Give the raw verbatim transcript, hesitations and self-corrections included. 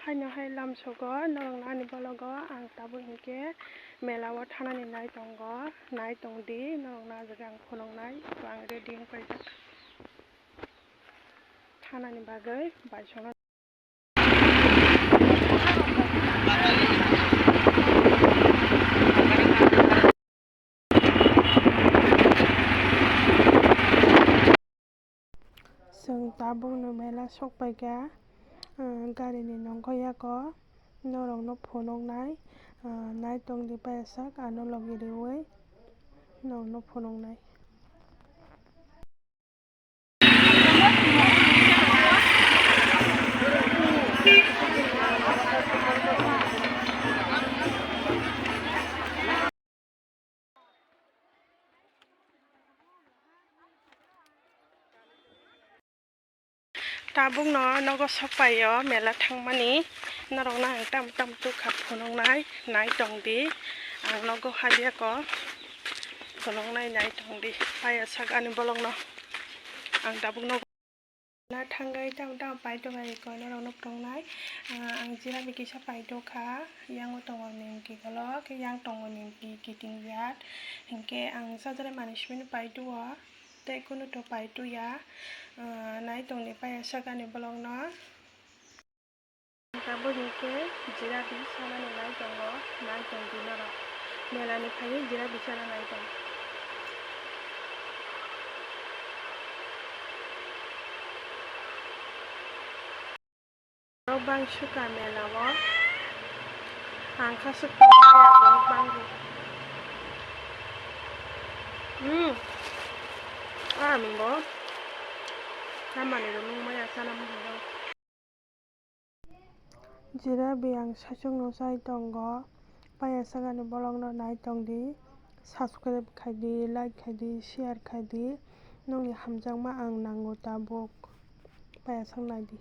Haino hai lamsogo norokno ani balogo ang tabuk hinkhe mela o thanani nai tongo, nai tongdi norokno ah jaga ang phunuknai, to ang ready wng paijak thanani bagwi baisongno. Chwng tabukno mela sokpaikha, ah, garini nokgo yago norokno phunuknai, ah, nai tongdi paisa sak ano logi riwi norokno phunuknai. Tabukno nogo sokpaio mela thangmani, norokno ang tam tam tukha phunuknai, nai tongdi, ang nogo halyako phunuknai, nai tongdi, paya sak ani bolokno ang tabukno. Na thangwi tamo tamo paitokha eko norokno phunuknai. Ah, ang jirabi kisa paitokha, yango tongo nimki kolok, yang tongo nimki kiting yat. Hinkhe ang sajare manwi simi paituo, tei kunu to paituya. Ah, nai tongdi paya sakani bolokno. Tabuk hinkhe jirabi sanani nai tongo, nai tongdi norok. Melani phaiwi jirabi sana nai tong. Borok bang sukha mela o. Ang kha suk tongmani borok bang rw. Hmm. Ah, mingo. Hamani rw nung maya sana muhungo. Jirabi ang saichung no chai tongo. Paya sakani bolokno nai tongdi. Subscribe khaidi, like khaidi, share khaidi. Nongni hamjakma ang nango tabuk. Paya sak naidi.